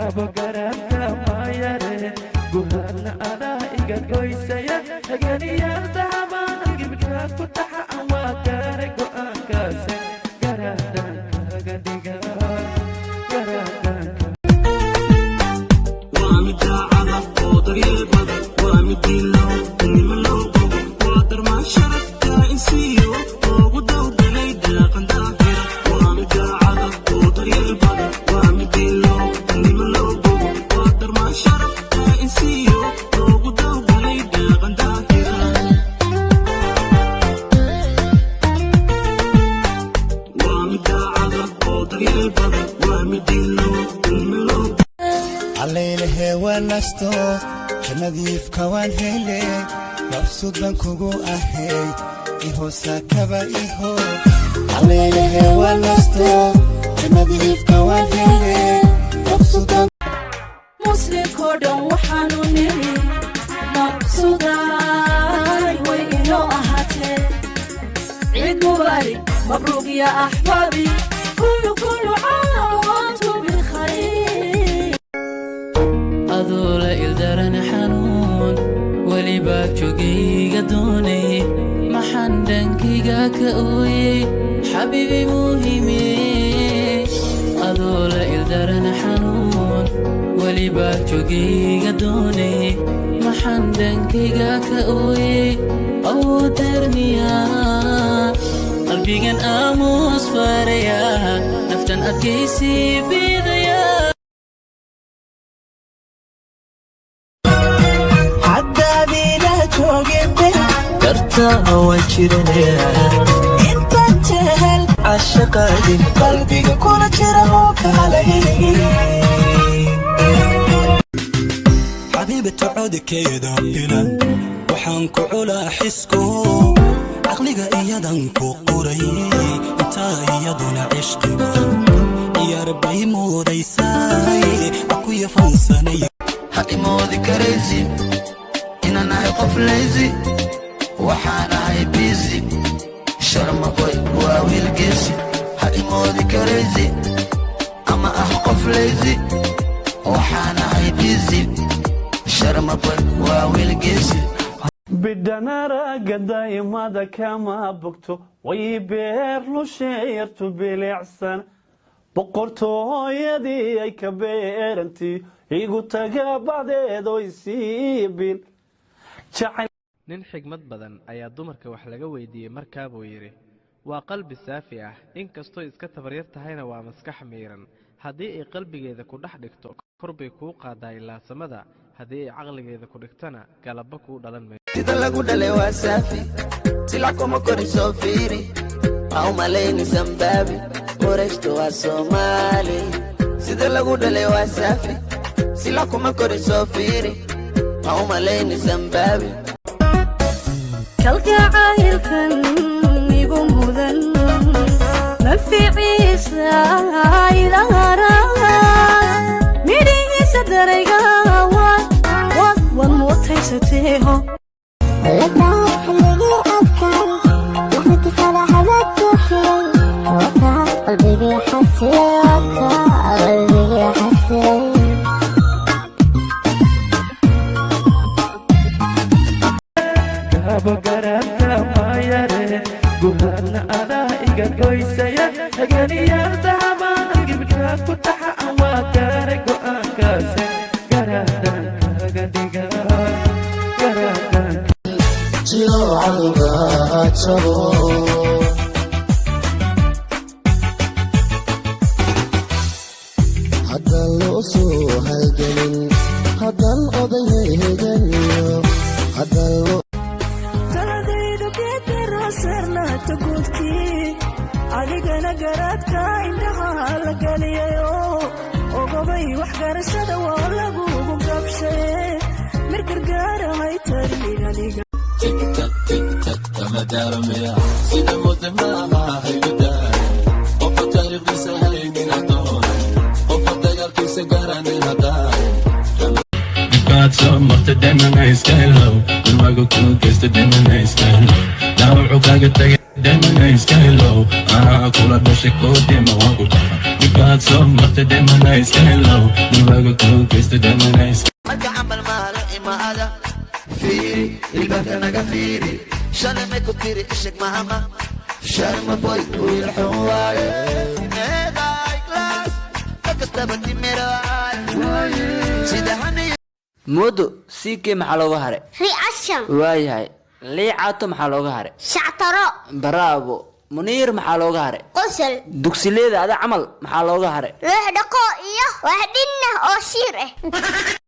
Gaabo garaadka mayare, guhaadna adaa iga goysaya. Haganiyaal dahabaan gibkaa ku taxa, waa gaaray go'aankaase, garaadaan kaaga dhiga, garaadaan. Waa mid daacada oo daryeel badan, waa mid diilo nimo loo bogo, waa darmaan sharafta insiiyo loogu dawgalay daaqan daahira. Waa mid daacada oo daryeel badan, waa mid diilo nimo loo bogo, waa darmaan sharafta insiiyo loogu dawgalay daaqan daahira. Waa mid daacada oo daryeel badan, waa mid diilo nimo loo Allaylehe waan nasto, jannadiifka waan hele, mabsuud baan kugu ahay, ihoosakaba iho. Allaylehe waan nasto, jannadiifka waan hele, mabsuud baan. Muslimkoo dhan waxaanu niri maqsuuday way inoo ahaatee. Ciid mubaarik, mabruuq ya axbaabi, kullu kullu caam wa antum bikhayr. Adoo la ildaran xanuun welibaa jogayga doonayay, maxaan dhankayga ka ooyey? Xabiibi muhime, adoo la ildaran xanuun welibaa jogayga doonayay, maxaan dhankayga ka ooyey? Awood darmiya qalbigan aamus faraya, naftan adkaysi bidaya. Haddaad ila joogin dartaa waan jiranaya, intaan jehel cashaqaadin qalbiga kula jira oo kaalay. Xabiibta codkeeda bilan waxaan ku culaa xisku caqliga, iyadan ku qoray intaa, iyaduna cishqiga ciyaar bay moodaysaay aku yafansanay. Ha imoodi karaysi inaan ahay qof lazy, waxaan ahay busy. Sharmaboy waa wiil geesi. Ha imoodi karaysi ama ah qof lazy, waxaan ahay busy. Sharmaboy waa wiil geesi. Bidhanaraga daymada kama bogto, way beer lusheeyartu bilicsan, boqortooyadii ay ka beerantii igu taga bacdeedoy siibin. Nin xigmad badan ayaa dumarka wax laga weydiiyey. Markaa buu yidhi: "Waa qalbi saafi ah, inkastoo iska tabaryar tahayna waa maskax miiran. Haddii ay qalbigeeda ku dhex dhigto, kor bay kuu qaadaa ilaa samada. Haddii ay caqligeeda ku dhigtana, galabba kuu dhalan mayso." Sida lagu dhalay waa saafi, silac kuma korin, soo fiiri, ha u malayni sambaabi, Qurayshtu waa Soomaali. Sida lagu dhalay waa saafi, silac kuma korin, soo fiiri, ha u malayni sambaabi. Kalgacaylkan igu mudan manficiisa ilaara, midhihiisa darayga waad waad waad mutaysateeho. Xilligii adkaay laxdinti faraxada ku xigay, wakaa qalbigii xasilay, wakaa qalbigii xasilay. Gaabo garaadka mayare, guhaadna adaa iga goysaya. Haganiyaal dahabaan gibkaa ku taxa, waa gaaray go'aankaase, garaadaan kaaga dhiga, garaadaan. Jiro cadowga jabo. Haddaan loo soo halgelin, haddaan oday heganiyo, haddaan loo Taladaydu geedaro saarnaata guudkii, adigana garaadka indhaha la geliyayo, ogobay wax garashada waa lagugu gabshaye, mir gargaarahay tarin aniga. Tigtag tigtag kama daaramaya, sida mooda maaha, haygu daarin qofa taariikhdiisa haynin hadoon, qofa dagaalkiisa garanin haddaan dhibkaad soo marta dhanana iska helow, dulmaga kuu geysta dhanana iska helow, dhaawacu kaaga tagay dhanana iska helow, anaa kula dhashay koodima waan ku dhafa. Dhibkaad soo martay dhimana iska helow, dhibaaga kuu geysta dhimana iska. Marka camal maalo imaada, fiiri ilbaabka naga fiiri. Shalay may ku tiri? Isheg maama. Sharma Boy wiil xun waaye. Meeday class kastaba timiraay sida hani. Moodo CK maxaa looga haray? Reaction. Waayahay, Liicaato maxaa looga haray? Shactaro. Bravo. Muniir maxaa looga haray? Qosol. Dugsileeda ada camal maxaa looga haray? Loox dhaqo iyo wax dhinna oo shiir ah.